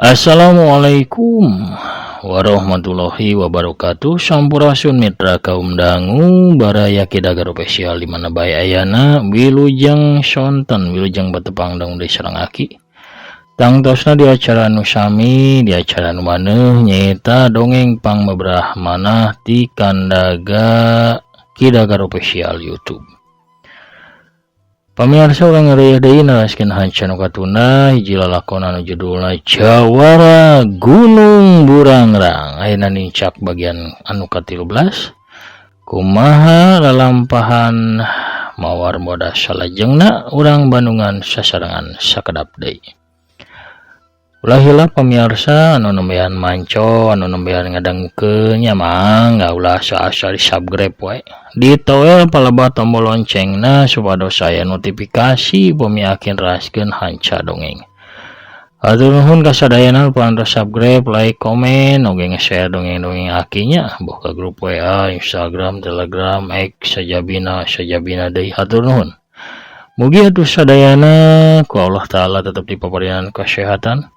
Assalamualaikum warahmatullahi wabarakatuh. Sampurasun mitra kaum dangu baraya Ki Dagar Official di mana bae ayana, wilujeng sonten, wilujeng batepang dangu deui sareng Aki. Tangtosna di acara nu sami, di acara nu maneuh, nyaeta dongeng pangmebrah manah ti kandaga Ki Dagar Official YouTube. Pamirsa, urang ngareueuh deui neraskeun hanca nu katunda, hiji lalakon anu judulna Jawara Gunung Burangrang. Ayeuna nincak bagian anu ka-13. Kumaha lalampahan mawar bodas salajengna, urang bandungan sasarengan sakedap deui. Ulah hilap pamiarsa, anu nembean manco, anu nembean ngadangukeun nya, mangga ulah asa-asa di subscribe wae, ditoel palebah tombol loncengna supados aya notifikasi pami Aki neraskeun hanca dongeng. Hatur nuhun kasadayana parantos subscribe, like, komen, oge nge-share dongeng-dongeng Aki nya, boh ka grup WA, Instagram, Telegram, X, sajabina sajabina deui. Hatur nuhun. Mugi atuh sadayana ku Allah Ta'ala tetep dipaparinan kesehatan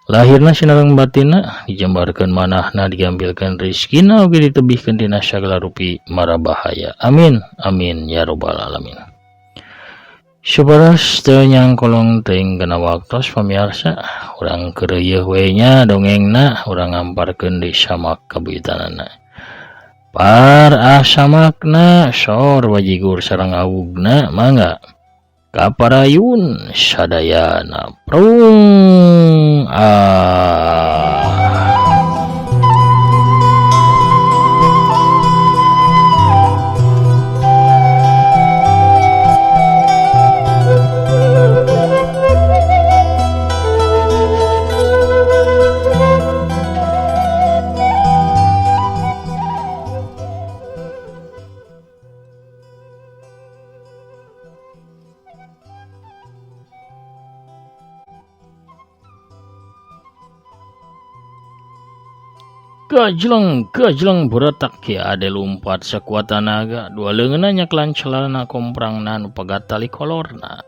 lahirna sinareng batinna, dijembarkeun manahna, digambilkeun rizkina, oge ditebihkeun tina sagala rupi mara bahaya. Amin amin ya robbal alamin. Supados teu nyangkolong teuing kana waktos, pamiarsa, urang keureuyeun we nya dongengna, urang ngamparkeun deui samak kabuyutanana. Par asamakna sor bajigur sareng awugna, mangga kaparayun sadayana. Prung ah. Gajleng gajleng beretak Ki Ade lumpat sekuat tanaga, dua leungeunna nyeklan celana komprangna nu pegat tali kolorna.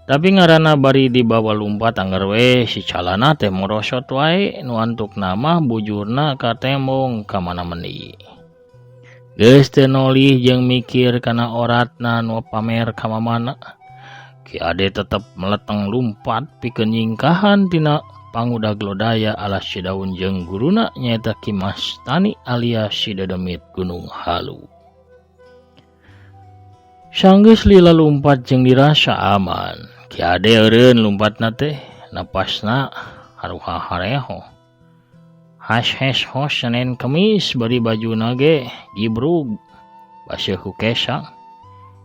Tapi ngaranna bari dibawa lumpat, angger we si calana teh morosot wae, nu antukna mah bujurna ka tembong ka mana mendi. Geus teu nolih jeung mikir kana oratna nu pamer ka mamana, Ki Ade tetep meleteng lumpat pikeun nyingkahan tina pangudag lodaya alas Cidaun jeung guruna, nyaeta Ki Mastani alias si Dedemit Gunung Halu. Sanggeus lila lumpat jeung dirasa aman, Ki Ade eureun lumpatna teh, napasna haruha hareho. Has hes hos Senin Kemis bari bajuna ge jibrug baseuh ku kesang.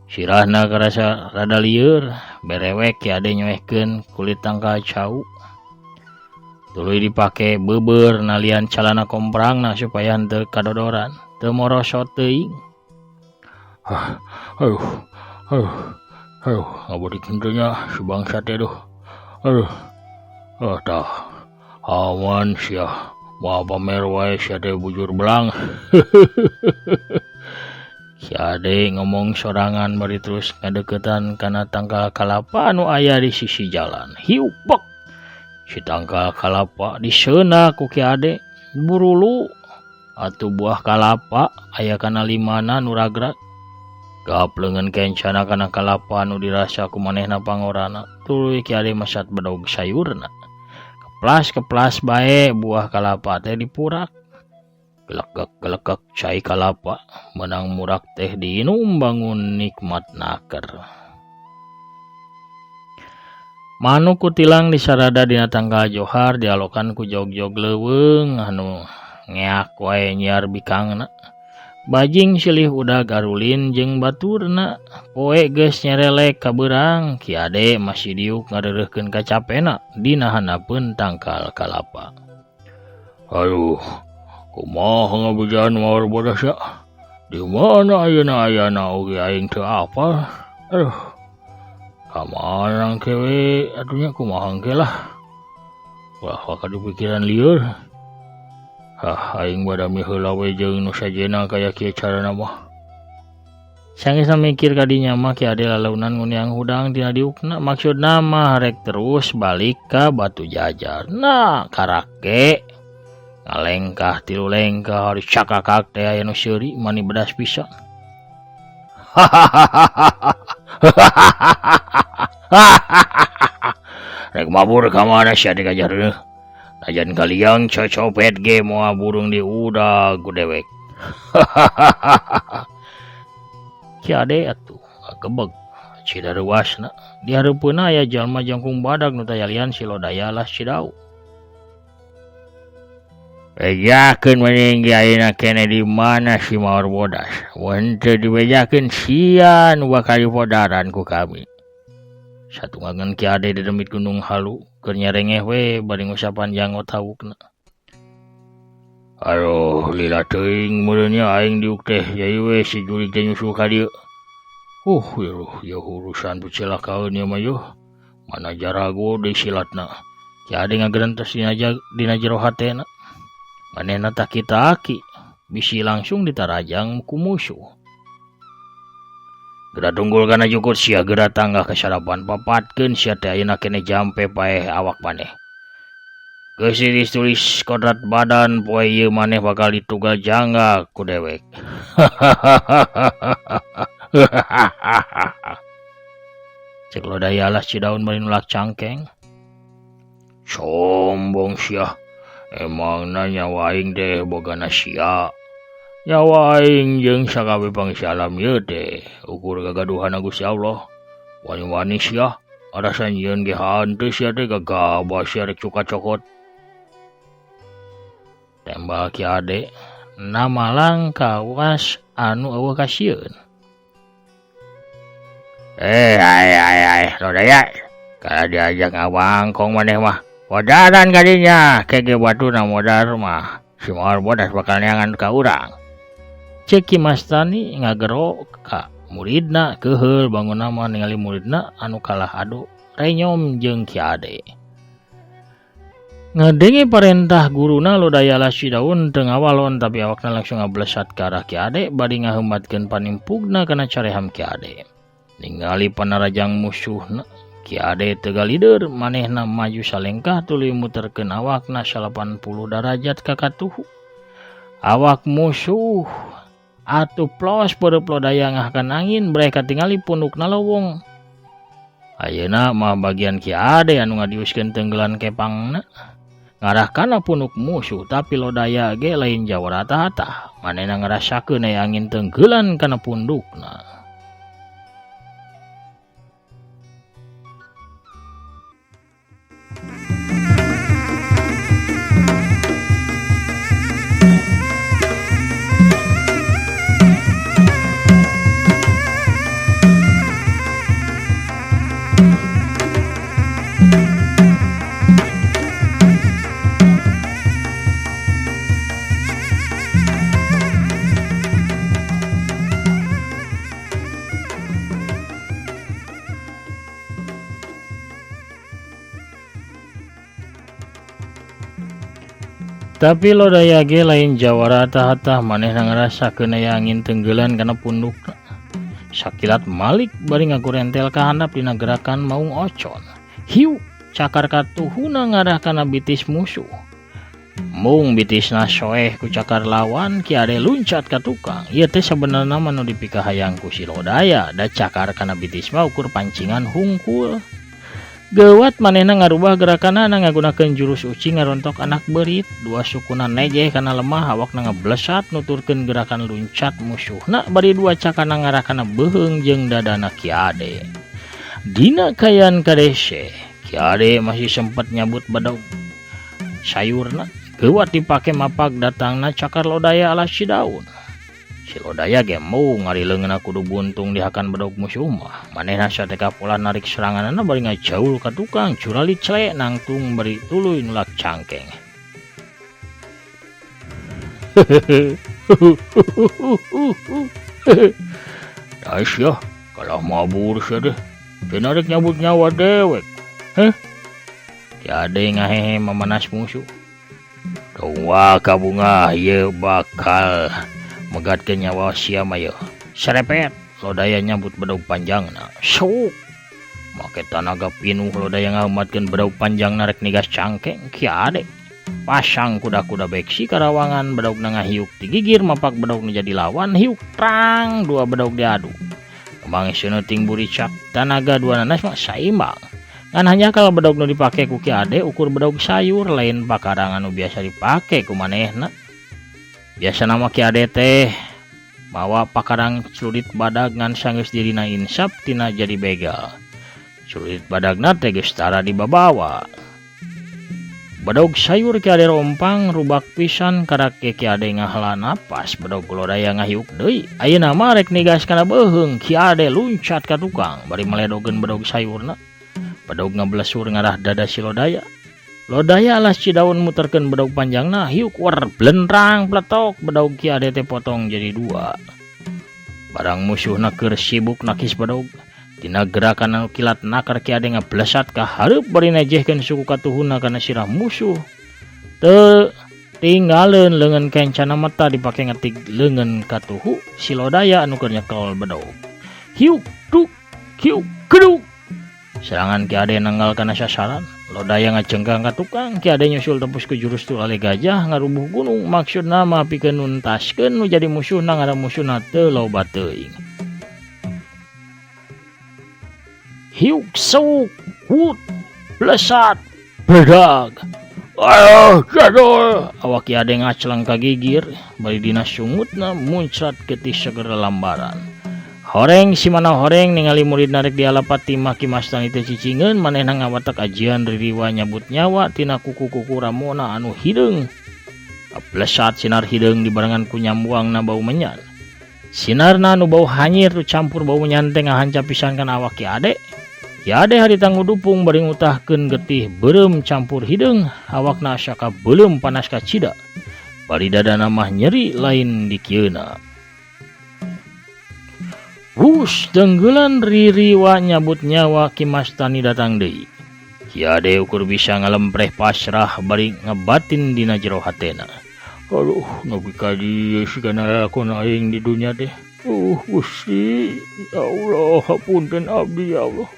Sirahna karasa rada lieur, berewek Ki Ade nyoehkeun kulit tangkal cau. Tuluy dipake beubeur nalian calana komprangna supaya henteu kadodoran, teu morosot teuing. Hah, aduh, aduh, aduh, ngaberik henteu nya si bangsat teh duh. Aduh, ah tah, aman sia, moal pamer wae sia teh bujur belang. Ki Ade ngomong sorangan bari terus ngadeukeutan kana tangkal kalapa anu aya di sisi jalan. Hiuk bek. Si tangkal kalapa diseuna ku Ki Ade, burulu atuh buah kalapa aya kana limana nu ragrag. Gap leungeun kencana kana kalapa anu dirasa ku manehna pangorana, tuluy Ki Ade mesat bedog sayurna. Keplas keplas bae buah kalapa teh dipurak. Gelegek gelegek cai kalapa meunang murak teh diinum bangun nikmat naker. Manuk kutilang disarada dina tangkal johar, dialokan ku jog-jog leuweung anu ngeak wae nyiar bikangna. Bajing silih udag arulin jeung baturna, poe geus nyerelek ka beurang, Ki Ade masih diuk ngareureuhkeun kacapena dina handapeun tangkal kalapa. Aduh, kumaha ngabejaan mawar bodas ya? Di mana ayeuna ayana oge aing teu apal. Aduh. Kamana engke we atuh nya, kumaha engke lah. Wah, waka dipikiran lieur. Hah, aing badami heula we jeung nu sajena kaya kieu carana mah. Sanggeusna mikir ka dinya mah Ki Ade lalaunan nguniang hudang tina diukna maksudna mah rek terus balik ka Batu Jajar. Nah karake ngalengkah tilu lengkah harus cakakak teh aya nu seuri mani bedas pisan. Rek mabur ka mana sia teh kajar heuh. Najan kaliang cocopet ge moal burung diudag ku dewek. Ki Ade atuh ngagebeg cida reuasna. Di hareupeunna aya jalma jangkung badag nu tayalian si Lodaya Alas Cidaun. Bejakeun maneh ge ayeuna keneh di mana si Maor Bodas. Mun teu dibejakeun sia nu bakal dipodaran ku kami. Satunggangan Ki Ade dedemit Gunung Halu keur nyarengeh we bari ngusapan janggot hawukna. Aduh lila teuing meureun nya aing diuk teh jadi we si jurig teh nyusul ka dieu. Ieu urusan picilakaeun ieu mah yuh. Mana jarago deui silatna. Ki Ade ngagerentes dina jero hatena. Manehna taki-taki bisi langsung ditarajang ku musuh. Geura tunggul kana jukut sia geura tanggah kasarapan papatkeun sia teh ayeuna keneh jampe paeh awak maneh. Geus ditulis kodrat badan poe ieu maneh bakal ditugal jangga ku dewek. Cek Lodaya Alas Cidaun bari nulak cangkeng. Sombong sia. Emangna nyawa aing teh bogana sia. Nyawa aing jeung sakabeh pangisi alam ieu teh ukur gagaduhan Gusti Allah. Wani-wani sia arasan yeun ge hanteu sia teh gagabah sia rek cuka cokot. Tembal Ki Ade namalang kawas anu eueuh kasieun. Ai ai ai Lodaya kada diajak ngawangkong maneh mah. Podaran kadinya kege batuna modar mah si Maor Bodas bakal neangan ka urang. Cek Ki Mastani ngagero ka muridna keuheul bangunna mah ningali muridna anu kalah adu renyom jeung Ki Ade. Ngadenge parentah guruna Lodaya Alas Cidaun teu ngawalon tapi awakna langsung ngablesat ka arah Ki Ade bari ngaheumatkeun panimpugna kana careham Ki Ade. Ningali panarajang musuhna Ki Ade teu galider manehna maju salengkah tuluy muterkeun awakna 80 darajat ka katuhu. Awak musuh atuh plos peureub Lodaya ngahkan angin breh katingali pundukna lowong. Ayeuna mah bagian Ki Ade anu ngadiuskeun tenggelan kepangna ngarah kana punduk musuh tapi Lodaya ge lain jawara tah-tah. Manehna ngarasakeun aya angin tenggelan kana pundukna. Tapi Lodaya ge lain jawara tah-tah manehna ngarasakeun aya angin tenggelan kana pundukna. Sakilat malik bari ngagurentel ka handap dina gerakan maung ocon. Hiu cakar katuhuna ngarah kana bitis musuh. Mung bitisna soeh ku cakar lawan Ki Ade luncat ka tukang. Ieu teh sabenerna mah nu dipikahayang ku si Lodaya da cakar kana bitis mah ukur pancingan hungkul. Geuwat manehna ngarubah gerakanana ngagunakeun jurus uci ngarontok anak beurit. Dua sukuna nejeh kana lemah awakna ngablesat nuturkeun gerakan luncat musuhna bari dua cakana ngarah kana beuheung jeung dadana Ki Ade. Dina kayan kadese Ki Ade masih sempet nyabut bedog sayurna. Geuwat dipake mapak datangna cakar Lodaya Alas Cidaun. Si Lodaya ge mung ari leungeunna kudu buntung dihakan bedog musuh mah. Manehna sateka pola narik seranganana bari ngajaul ka tukang curali cele nangtung bari tuluy nulak cangkeng. Aisyah kalah mabur sia deh. Teu narik nyabut nyawa dewek. Heh. Ki Ade ngahehe mamanas musuh. Tong waka bungah ieu bakal megatkeun nyawa sia mah yeuh. Serepet Lodaya nyabut bedog panjangna. Sok make tanaga pinuh Lodaya ngaheumatkeun bedog panjangna rek nigas cangkeng Ki Ade. Pasang kuda-kuda beksi karawangan bedogna ngahiuk ti gigir mapak bedog nu jadi lawan hiuk trang dua bedog diadu. Kembang seueuting buricak tanaga dua nanas mah saimbang. Ngan hanya kalau bedog nu dipake ku Ki Ade ukur bedog sayur lain pakarang anu biasa dipake ku manehna. Biasa nama Ki Ade teh mawa pakarang celurit badag ngan sanggeus dirina insap tina jadi begal. Celurit badagna teh geus tara dibabawa. Bedog sayur Ki Ade rompang rubak pisan karak Ki Ade ngahala napas bedog Lodaya ngahiuk deui. Ayeuna mah rek nigas kana beuheung Ki Ade luncat ka tukang bari meledogeun bedog sayurna. Bedog ngablesur ngarah dada si Lodaya. Lodaya alas cidaun muterkeun bedog panjangna hiuk wer blentrang pletok bedog Ki Ade teh potong jadi dua. Barang musuhna keur sibuk nakis bedog. Dina gerakan anu kilat nakar Ki Ade ngablesat ka hareup bari nejehkeun suku katuhuna kana sirah musuh. Teu tinggaleun leungeun kencana mata dipake ngetik leungeun katuhu si Lodaya anu keur nyekel bedog. Hiuk duk hiuk geduk. Serangan Ki Ade nanggal kana sasaran. Lodaya ngacengkang ka tukang, Ki Ade nyusul tepus ke jurus tulale gajah ngarubuh gunung. Maksudna mah pikeun nuntaskeun nu jadi musuhna ngaran musuhna teu loba teuing. Hiuk sauk wut blesat bedag. Aduh, jadul. Awak Ki Ade ngacleng ka gigir bari dina sungutna muncrat getih seger lambaran. Horeng si mana horeng ningali murid narek dialapat timah Ki Mastani teh cicingeun manehna ngawatek ajian ririwa nyabut nyawa tina kuku-kuku ramona anu hideung. Blesat sinar hideung dibarengan ku nyambuangna bau menyan. Sinarna anu bau hanyir tu campur bau menyan teh ngahanca pisan kana awak Ki Ade. Ki Ade harita ngudupung bari ngutahkeun getih beureum campur hideung awakna asa kabeuleum panas kacida. Bari dadana mah nyeri lain dikieuna. Wus denggelan ririwa nyabut nyawa Ki Mastani datang deui. Ki Ade ukur bisa ngalempreh pasrah bari ngebatin dina jero hatena. Aduh, nepi ka dieu sigana lalakon aing di dunya teh. Gusti, ya Allah, hapunten abdi ya Allah.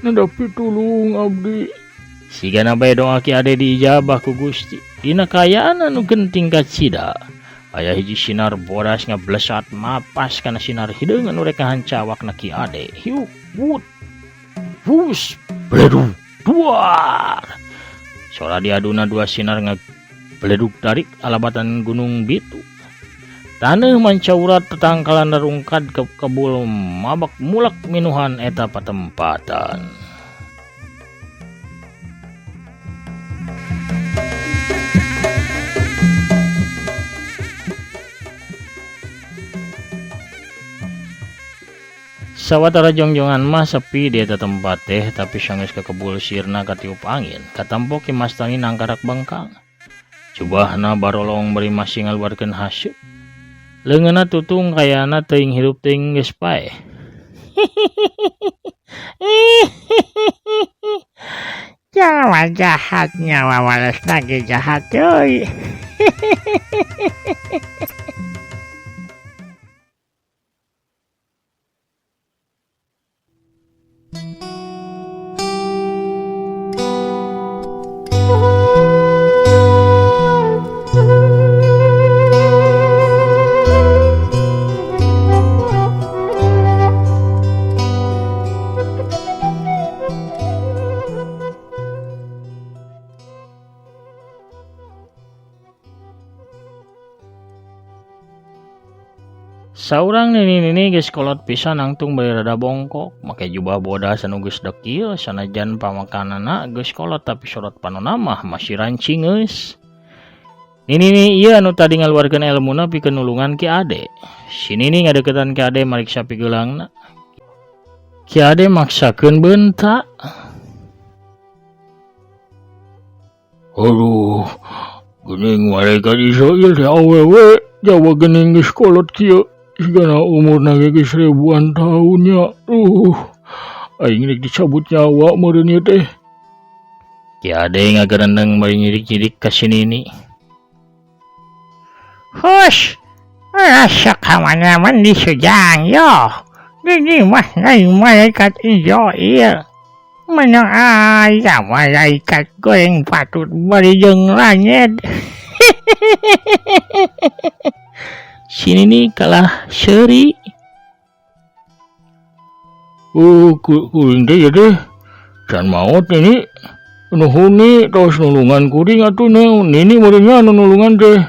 Nanda pitulung abdi. Sigana bae doa Ki Ade diijabah ku Gusti. Dina kaayaan anu genting kacida. Aya hiji sinar bodas ngablesat mapas kana sinar hideung anu rek ngahanca awakna Ki Ade. Hiuk wut. Wus bledug duar. Sora diaduna dua sinar ngabledug tarik alabatan gunung Bitu. Taneuh mancaurat tetangkalan rungkad ke kebul mabak mulak minuhan eta patempatan. Sawatara jongjongan mah sepi di eta tempat teh tapi sanggeus kakebul sirna katiup angin. Katampo Ki Mastani nangkarak bengkang. Jubahna barolong bari masih ngaluarkeun haseup. Leungeunna tutung kayana teuing hirup teuing geus paeh. Nyawa jahat nyawa walesna ge jahat euy. Saurang nini-nini geus kolot pisan nangtung bari rada bongkok, make jubah bodas anu geus dekil, sanajan pamakanana geus kolot tapi sorot panona mah masih rancingeus. Nini-nini ieu anu tadi ngaluarkeun elmuna pikeun nulungan Ki Ade. Si Nini ngadeukeutan Ki Ade mariksa pigeulangna. Ki Ade maksakeun beunta. Aduh, geuning malaikat Israil teh awewe, jawa geuning geus kolot kieu. Sigana umurna ge geus ribuan tahun nya. Aing rek dicabut nyawa meureun ieu teh. Ki Ade ngagerendeng bari nyidik-nyidik ka si Nini. Hush, rasa kamana-mana di sejang yo. Nini mah lain malaikat Izrail. Menang aya malaikat goreng patut bari jeung langit. Si Nini kalah seuri. Kuring teh ieu teh can maot Nini. Nuhun ni tos nulungan kuring atuh Nini meureun nya nu nulungan teh.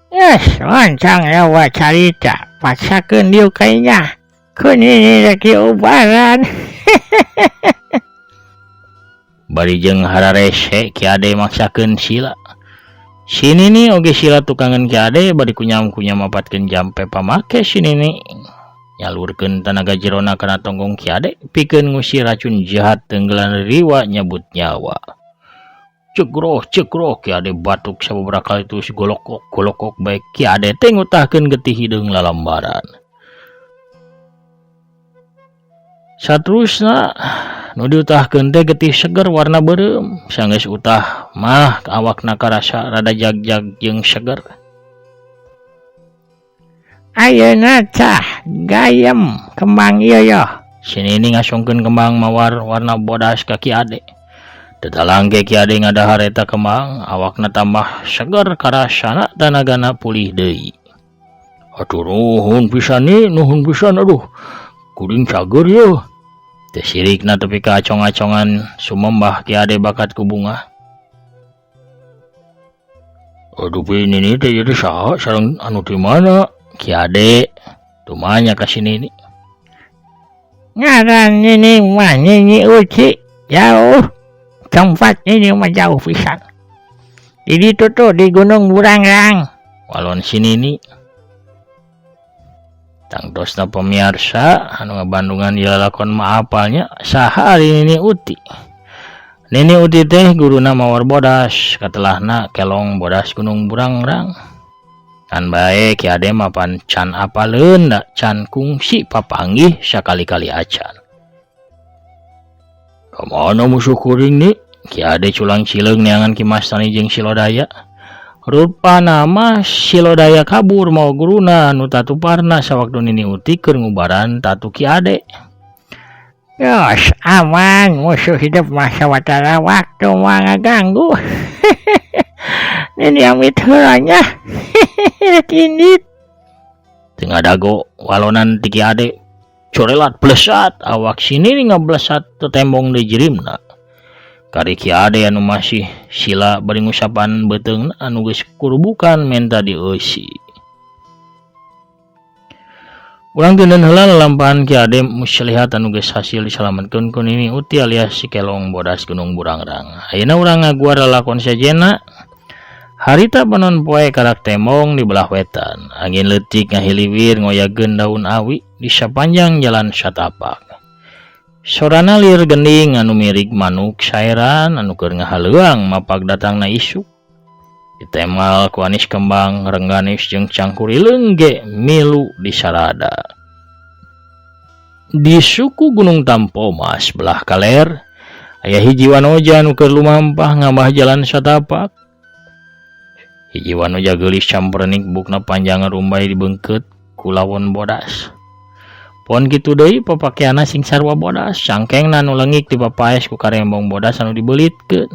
Yes, lancang loba carita paksakeun diuk ka inya. Ku Nini rek diubaran. Bari jeung hararese Ki Ade maksakeun sila. Si Nini oge sila tukangan Ki Ade bari kunyam-kunyam mapatkeun jampe pamake si Nini. Nyalurkeun tanaga jerona kana tonggong Ki Ade pikeun ngusir racun jahat tenggelan riwa nyabut nyawa. Cegroh cegroh Ki Ade batuk sababaraha kali terus golokok golokok bae Ki Ade teh ngutahkeun getih hideung lalambaran. Saterusna nu diutahkeun teh getih seger warna beureum sanggeus utah mah awakna karasa rada jagjag jeung seger. Ayeuna tah gayem kembang ieu yoh. Si Nini ngasongkeun kembang mawar warna bodas ka Ki Ade. Teu talangge Ki Ade ngadahar eta kembang awakna tambah seger karasana tanagana pulih deui. Atuh nuhun pisan ni, nuhun pisan aduh. Kuring cager yeuh. Teu sirikna tepi ka acong-acongan sumembah Ki Ade bakat ku bunga. Aduh pi Nini teh ieu teh saha sareng anu ti mana? Ki Ade tumanya ka si Nini. Ngaran Nini mah Nini Uci, jauh. Tempat Nini mah jauh pisan. Di ditu tuh di Gunung Burangrang. Walon si Nini. Tangtosna pemirsa anu ngabandungan ieu lalakon mah apalnya saha ari Nini Uti. Nini Uti teh guruna mawar bodas katelahna kelong bodas Gunung Burangrang. Kan bae Ki Ade mah pan can apaleun da can kungsi papanggih sakali-kali acan. Ka mana musuh kuring ni? Ki Ade culang cileung neangan Ki Mastani jeung Silodaya. Rupana mah Silodaya kabur mau guruna nu tatuparna sawaktu Nini Uti keur ngubaran tatu Ki Ade. Yos, aman musuh hidup mah sawatara waktu mah ngaganggu. Nini amit heula nya. Rek indit. Teu ngadago walonan ti Ki Ade corelat blesat awak si Nini ngablesat tetembong deui jirimna. Kari Ki Ade anu masih sila bari ngusapan beuteungna anu geus kurubukan menta dieusi. Urang teuneun heula lalampahan Ki Ade muslihat anu geus hasil disalametkeun ku Nini Uti alias si Kelong Bodas Gunung Burangrang. Ayeuna urang ngaguar lalakon sejenna. Harita panon poe karak tembong di belah wetan. Angin leutik ngahiliwir ngoyageun daun awi di sapanjang jalan satapak. Sorana lir gending anu mirig manuk saeran anu keur ngahaleuang mapak datangna isuk. Ditemal ku anis kembang rengganis jeung cangkurileung ge milu disarada. Di suku Gunung Tampomas belah kaler aya hiji wanoja anu keur lumampah ngambah jalan satapak. Hiji wanoja geulis camprenik bukna panjang rumbai dibeungkeut ku lawon bodas. Pon kitu deui papakeanna sing sarua bodas, cangkengna nu leungik dipapaes ku karembong bodas anu dibeulitkeun.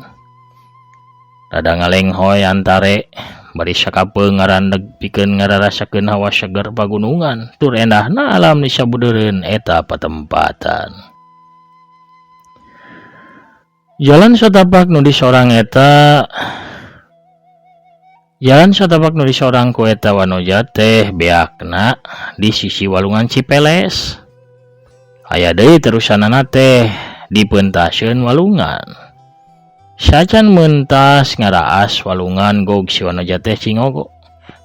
Rada ngalenghoy antare bari sakapeung ngarandeg pikeun ngararasakeun hawa seger pagunungan tur endahna alam di sabudeureun eta patempatan. Jalan satapak nu disorang eta Jalan satapak nu disorang ku eta wanoja teh beakna di sisi walungan Cipeles. Aya deui terusanana teh di peuntaseun walungan. Sacan mentas ngaraas walungan gog si wanoja teh cingogo.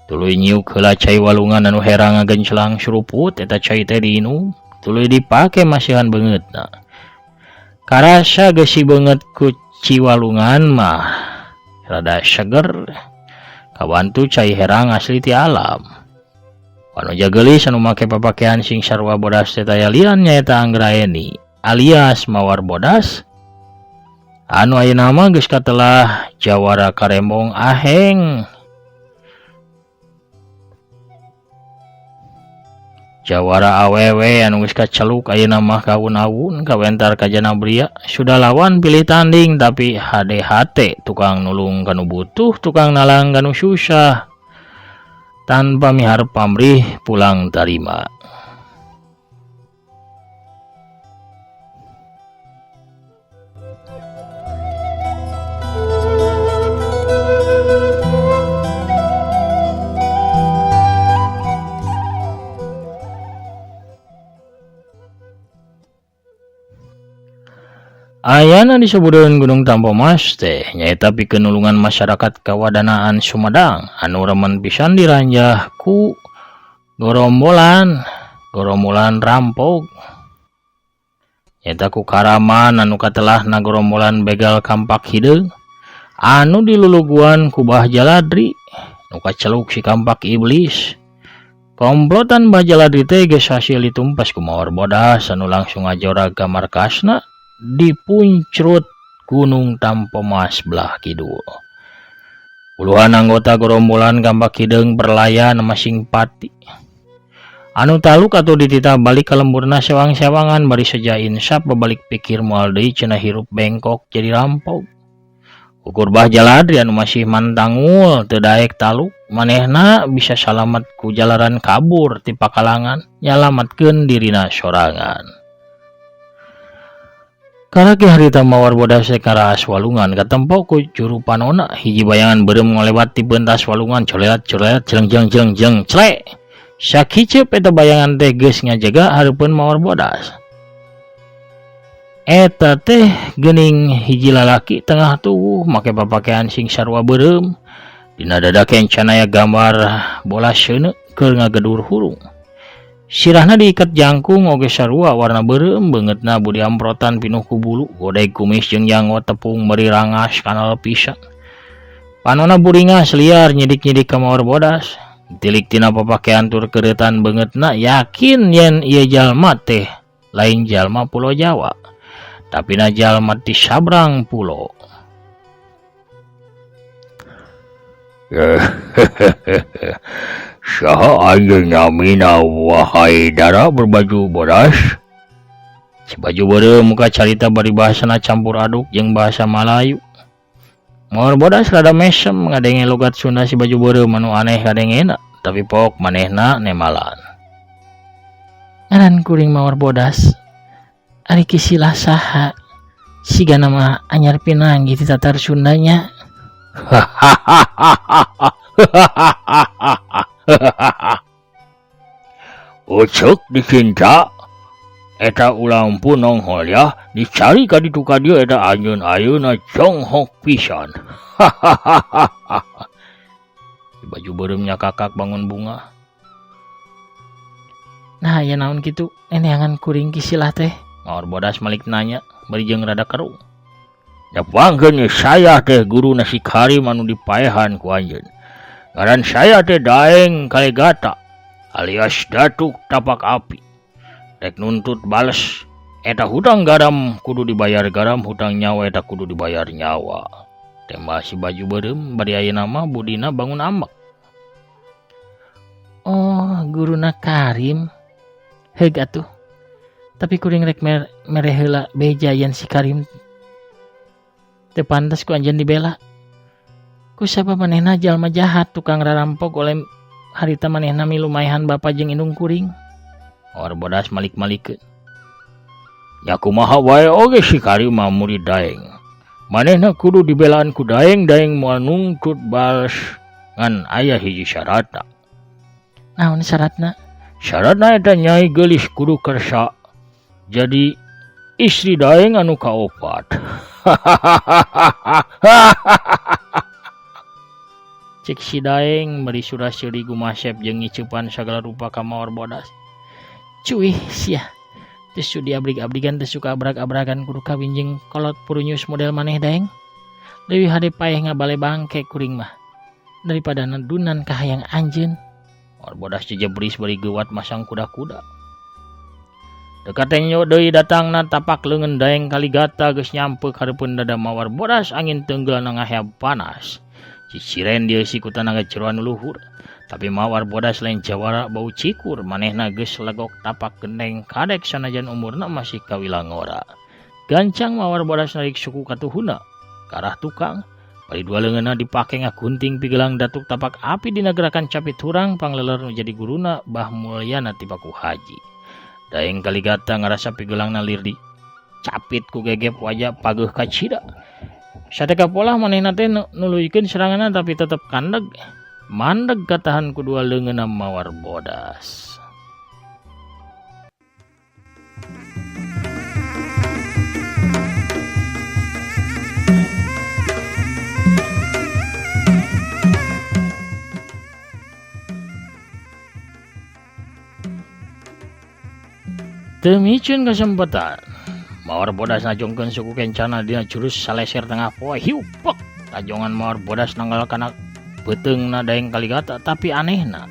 Tuluy nyiuk heula cai walungan anu herang ngagencelang suruput eta cai teh diinum, tuluy dipake masihan beungeutna. Karasa geusi beungeut ku ciwalungan mah rada seger. Kabantu cai herang asli ti alam. Wanoja geulis anu make papakean sing sarua bodas teh taya lian nyaeta Anggraeni alias Mawar Bodas. Anu ayeuna mah geus katelah jawara karembong aheng. Jawara awewe anu geus kaceluk ayeuna mah kaun-awun kawentar ka jana bria sudah lawan pilih tanding tapi HDHT tukang nulung kanu butuh tukang nalang kanu susah tanpa miharep pamrih pulang tarima. Ayana disebutan Gunung Tampomas teh nyaeta pikeun nulungan masyarakat kawadanaan Sumedang anu remen pisan diranjah ku gorombolan rampok nyaeta ku karaman anu katelahna gorombolan begal kampak hideung anu diluluguan ku Bah Jaladri nu kaceluk si kampak iblis. Komplotan Bah Jaladri teh geus hasil ditumpas ku Mawar Bodas anu langsung ngajorag ka markasna dipuncrut Gunung Tampomas belah kidul. Puluhan anggota gerombolan kampak hideung berlayan masing pati. Anu taluk atau dititah balik ka lemburna sewang-sewangan bari seja insap babalik pikir moal deui cenah hirup bengkok jadi rampok. Ukur Bah Jaladri anu masih mantangul teu daek taluk manehna bisa salamet ku jalaran kabur ti pakalangan nyalametkeun dirina sorangan. Karaki harita Mawar Bodas karaas walungan katempo ku juru panona hiji bayangan beureum ngolewat ti pentas walungan coleat coleat jeleng jeleng jeleng jeleng clek sakiceup eta bayangan teh geus ngajaga hareupeun Mawar Bodas. Eta teh geuning hiji lalaki tengah tuwuh make papakaian sing sarua beureum dina dada kencan aya gambar bola seuneu keur ngagedur hurung. Sirahna diikat jangkung oge sarua warna beureum beungeutna budi amprotan pinuh ku bulu godeg kumis jeung janggot tepung bari rangas kanal pisan. Panona buringas liar nyidik-nyidik ka Mawar Bodas. Tilik tina papakaian tur keureutan beungeutna yakin yen ieu jalma teh lain jalma pulo Jawa tapi na jalma ti sabrang pulo. Saha anjeun namina wahai dara berbaju bodas? Si baju beureum muka carita bari bahasana campur aduk jeung bahasa Malayu. Mawar Bodas rada mesem ngadenge logat Sunda si baju beureum anu aneh kadengena, tapi pok manehna nemalan. Ngaran kuring Mawar Bodas. Ari kisilah saha? Siga nama anyar pinanggi ti tatar Sundanya. Ucuk dicinta eta ulang pun nongol ya dicari ka ditu ka dieu eta anjeun ayeuna jonghok pisan. Baju beureumnya kakak bangun bunga. Nah ya naon kitu neneangan kuring kisilah teh. Mawar Bodas malik nanya bari jeung rada keruh. Nepangkeun saya teh guru nasi Karim anu dipaehan ku anjeun. Ngaran saya teh Daeng Kaligata alias Datuk Tapak Api. Rek nuntut bales eta hutang garam kudu dibayar garam, hutang nyawa eta kudu dibayar nyawa. Tembak si baju beureum bari ayeuna mah budina bangun ambek. Oh, guruna Karim. Heug atuh. Tapi kuring rek mere heula beja yen si Karim teu pantes ku anjeun dibela. Kusaba manehna jalma jahat tukang rarampok oleh harita manehna milu maehan bapa jeung indung kuring. Mawar Bodas malik-malikeun. Nya kumaha wae oge si Karim mah murid Daeng. Manehna kudu dibelaan ku Daeng, Daeng moal nungtut bales ngan aya hiji syaratna. Naon syaratna? Syaratna eta nyai geulis kudu kersa jadi istri Daeng anu kaopat. Cek si Daeng bari surah seuri gumasep jeung ngiceupan sagala rupa ka Mawar Bodas. Cuih sia. Teu sudi abrig-abrigan teu suka abrag-abragan kudu kawin jeung kolot purunyus model maneh Daeng. Leuwih hade paeh ngabale bangke kuring mah daripada nedunan ka hayang anjeun. Mawar Bodas jejebris bari geuwat masang kuda-kuda. Dekat tenyo deui datangna tapak leungeun Daeng Kaligata geus nyampe hareupeun dada Mawar Bodas angin tenggeulna ngahea panas. Ciciren dia si ku tanaga jeroan luhur. Tapi Mawar Bodas lain jawara bau cikur, manehna geus legok tapak gendeng kadek sanajan umurna masih kawilangora. Gancang Mawar Bodas narik suku katuhuna ka arah tukang. Bari dua leungeunna dipake ngagunting pigelang Datuk Tapak Api dina gerakan capit hurang pangleler nu jadi guruna Bah Mulyana ti Paku Haji. Daeng Kaligata ngarasa pigelangna lir di capit ku gegep wajah pageuh kacida. Sateka polah manehna teh nuluykeun seranganna tapi tetep kandeg. Mandeg katahan ku dua leungeunna Mawar Bodas. Teu micun kesempatan. Mawar Bodas najongkeun suku kencana dina jurus saleser tengah poe hiu pek. Tajongan Mawar Bodas nanggal kana beuteungna Daeng Kaligata, tapi anehna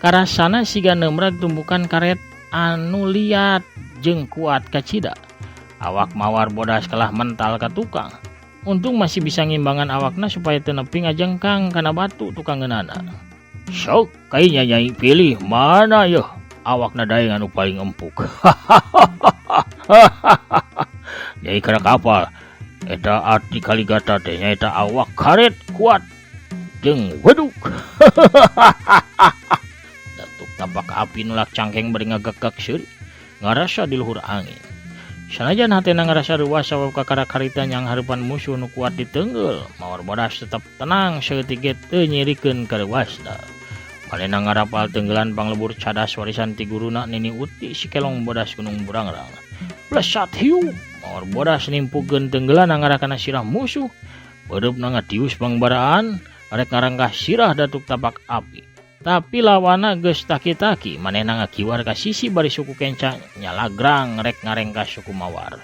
karasana siga neumrag tumbukan karet anu liat jeung kuat kacida. Awak Mawar Bodas kalah mental ka tukang. Untung masih bisa ngimbangan awakna supaya teu nepi ngajengkang kana batu tukangeunana. Sok kayaknya nyai pilih mana yeuh awakna daeng anu paling empuk. Nyai kana kapal eta arti Kaligata teh nyaeta awak karet kuat jeung weduk. Datuk Tapak Api nulak cangkeng bari ngagegek seuri ngarasa di luhur angin. Sanajan hatena ngarasa ruas sabab kakara karita nyang hareupan musuh nu kuat diteunggul, Mawar Bodas tetep tenang saeutik ge teu nyirikeun kareuwasna. Manehna ngarapal tenggelan panglebur cadas warisan ti guruna Nini Uti si Kelong Bodas Gunung Burangrang. Blesat hiu, Mawar Bodas nimpukeun tenggelan ngarah kana sirah musuh. Beureupna ngadius pangbaraan rek ngarangkah sirah Datuk Tapak Api. Tapi lawana geus taki-taki, manehna ngakiwar ka sisi bari suku kenca nyalagrang rek ngarengkah suku Mawar.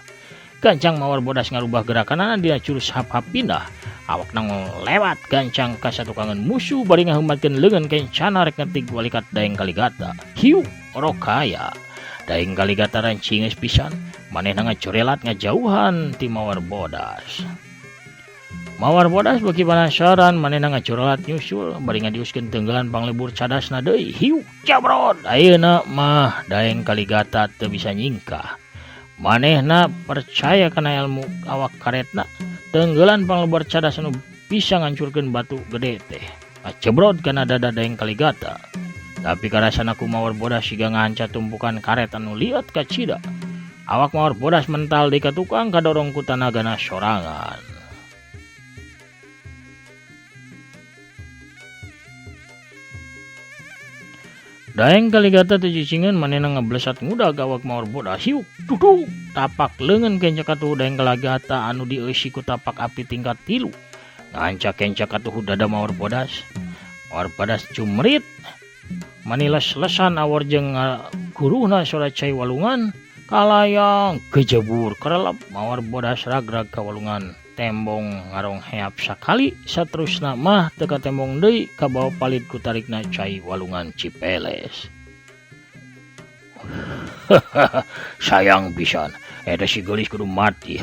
Gancang Mawar Bodas ngarubah gerakanana dina jurus hap-hap pindah. Awakna lewat gancang ka satukangan musuh bari ngaheumatkeun leungeun kencana rek ngetig walikat Daeng Kaligata. Hiu, orokaya. Daeng Kaligata rancingeus pisan, manehna ngacorelat ngajauhan ti Mawar Bodas. Mawar Bodas beuki panasaran, manehna ngacorelat nyusul bari ngadiuskeun tenggelan panglebur cadasna deui. Hiu, jabrod. Ayeuna mah Daeng Kaligata teu bisa nyingkah. Manehna percaya kana ilmu awak karetna. Tenggelan panglebur cadas anu bisa ngancurkeun batu gede teh. Ngacebrod kana dada Daeng Kaligata. Tapi karasana ku Mawar Bodas siga ngahanca tumpukan karet anu liat kacida. Awak Mawar Bodas mental di ka tukang kadorong ku tanagana sorangan. Daeng Kaligata teu cicingeun manehna ngablesat ngudag awak Mawar Bodas. Hiuk duduk tapak leungeun kenca katuhu Daeng Kaligata anu dieusi ku tapak api tingkat 3. Ngahanca kenca katuhu dada Mawar Bodas. Mawar Bodas cumrit maniles-lesan awor jeung guruhna sora cai walungan kalayang gejebur kerelep. Mawar Bodas ragrag ka walungan tembong ngarong heap sakali saterusna mah teu katembong deui kabawa palid ku tarikna cai walungan Cipeles. Sayang pisan eta si geulis kudu mati.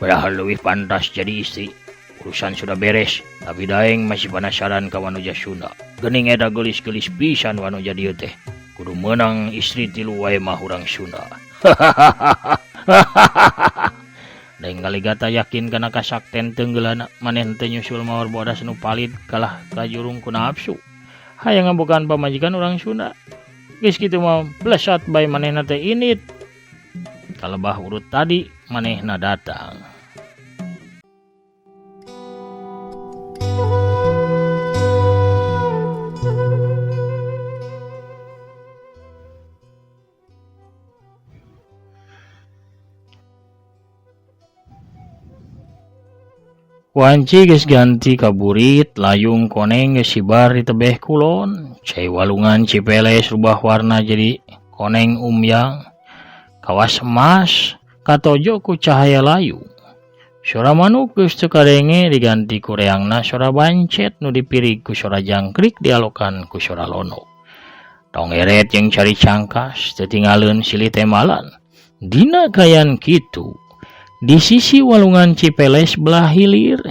Padahal leuwih pantas jadi istri. Urusan sudah beres, tapi daeng masih penasaran ka Wanuja Sunda. Geuning eta geulis-geulis pisan Wanuja dieu teh. Kudu meunang istri tilu wae mah urang Sunda. Daeng Kaligata yakin kana kasakten tenggeulana, maneh teu nyusul Mawar Bodas nu palid kalah kajurung ku nafsu. Hayang ngabogaan pamajikan urang Sunda. Geus kitu mah blesat bae manehna teh init. Kalebah urut tadi manehna datang. Wanci geus ganti kaburit, layung koneng geus sibar di tebeh kulon. Cai walungan Cipeles rubah warna jadi koneng umyang. Kawas emas katojo ku cahaya layu. Sora manuk geus teu kadenge diganti ku reangna sora bancet nu dipirig ku sora jangkrik dialokan ku sora lono. Tong eret jeung cari cangkas teu tingaleun silih temalan. Dina kayan kitu. Di sisi walungan Cipeles belah hilir,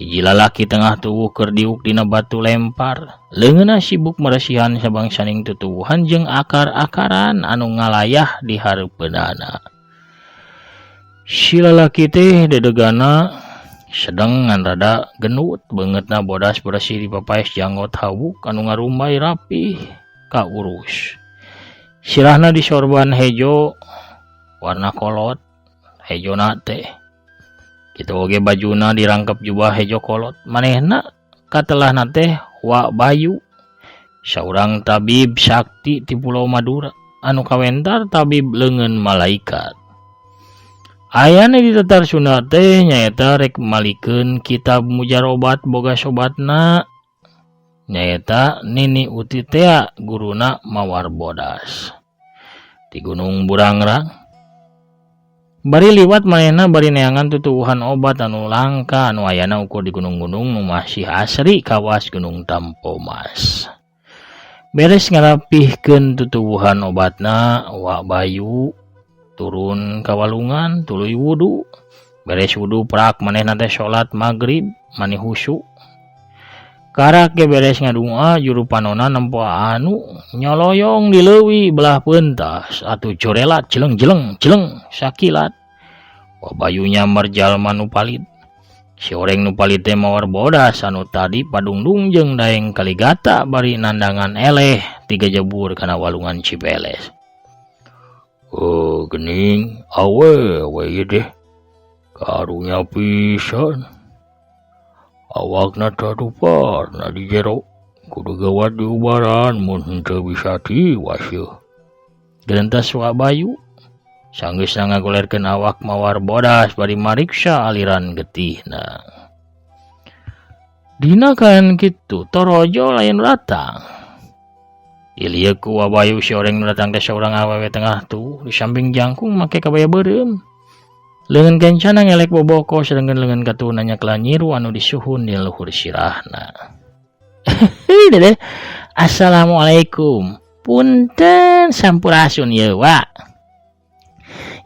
Hiji lalaki tengah tuwuh keur diuk dina batu lempar. Leungeunna sibuk meresihan sabangsaning tutuwuhan jeung akar-akaran anu ngalayah di hareupeunana. Si lalaki teh dedegana sedeng ngan rada genut, beungeutna bodas beresih dipapaes janggot hawuk anu ngarumbay rapih kaurus. Sirahna disorban hejo warna kolot, hejona teh. Kitu oge bajuna dirangkep jubah hejo kolot. Manehna katelahna teh Wa Bayu, saurang tabib sakti ti Pulau Madura anu kawentar tabib leungeun malaikat. Ayana di Tatar Sunda teh nyaeta rek malikeun kitab mujarobat boga sobatna nyaeta Nini Uti tea guruna Mawar Bodas di Gunung Burangrang. Bari liwat manehna bari neangan tutuwuhan obat anu langka anu ayana ukur di gunung-gunung nu masih asri kawas Gunung Tampomas. Beres ngarapihkeun tutuwuhan obatna, Wa Bayu turun ka walungan tuluy wudu. Beres wudu prak manehna teh salat magrib mani husu. Karak ge beres ngadunga juru panona nempo anu nyoloyong di leuwi belah pentas atuh jorelat jeleng-jeleng jeleng sakilat. Wa Bayu nyamber jalma nu palid. Si oreng nu palid teh Mawar Bodas anu tadi padungdung jeung Daeng Kaligata bari nandangan eleh tiga jebur kana walungan Cipeles. Oh, gening awe we ieu deh. Karunya pisan. Awakna tatuparna di jero. Kudu gawat diubaran mun henteu bisa tiwas yeuh. Gerentas Wa Bayu sanggeusna ngagolerkeun awak Mawar Bodas bari mariksa aliran getihna. Dina kan kitu torojo lain ratang. Ieu ku Wa Bayu si oreng nu datang teh saurang awewe tengah tuh di samping jangkung make kabaya beureum. Leungeun kencana ngelek boboko sedengkeun leungeun katuhna nyakla nyiru anu disuhun di luhur sirahna. Dedeh, assalamualaikum. Punten sampurasun ieu wa.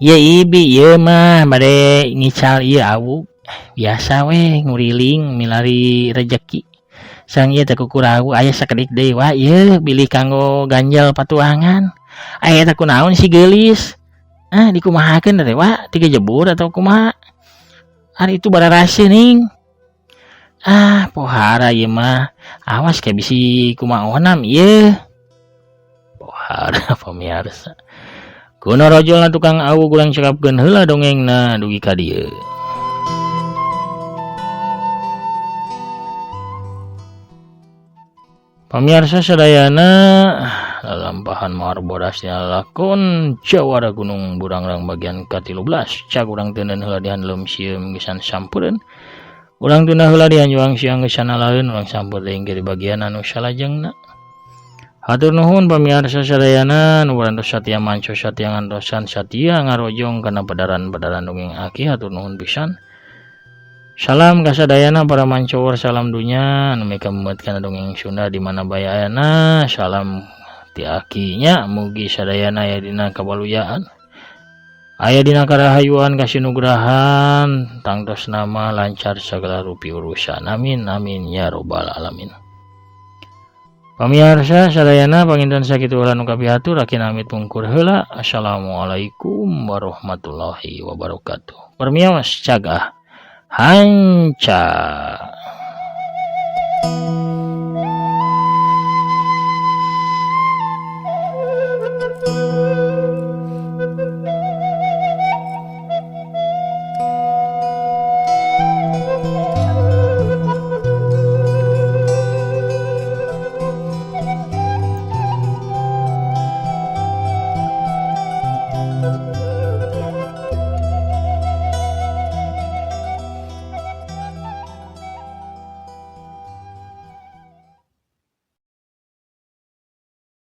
Ieu ibi ieu mah bade ngical ieu awug. Biasa we nguriling milari rejeki. Sang ieu teh kukurawu aya sakedik deui wa ieu bilih kanggo ganjel patuangan. Aya teh kunaon si geulis? Ah dikumahakeun teh wa tiga jebur atau kumaha? Ari itu bararaseuh ning. Ah pohara ieu mah. Awas ke bisi kumaha onam ieu. Pohara pamiarsa. Kuno rojolna tukang awu urang cekapkeun heula dongengna dugi ka dieu. Pamiarsa sadayana lalampahan Mawar Bodas dina lalakon Jawara Gunung Burangrang bagian ka-13 cag urang teuneun heula di handeleum sieum geusan sampureun. Urang tunda heula di hanjuang siang geusan alaeun urang sampeur deui di bagian anu salajengna. Hatur nuhun pamiarsa sadayana nu parantos satia manco satia ngantosan satia ngarojong kana pedaran-pedaran dongeng aki hatur nuhun pisan. Salam kasadayana para mancowor, salam dunya anu mika memet kana dongeng Sunda di mana bae ayana. Salam ti akinya mugi sadayana aya dina kabaluyaan, aya dina karahayuan kasinugrahan, tangtos nama lancar sagala rupi urusan. Amin amin ya robbal alamin. Pamiarsa sadayana panginten sakitu heula nu kapihatur aki amit pungkur heula. Assalamualaikum warahmatullahi wabarakatuh. Permios cagah hanca.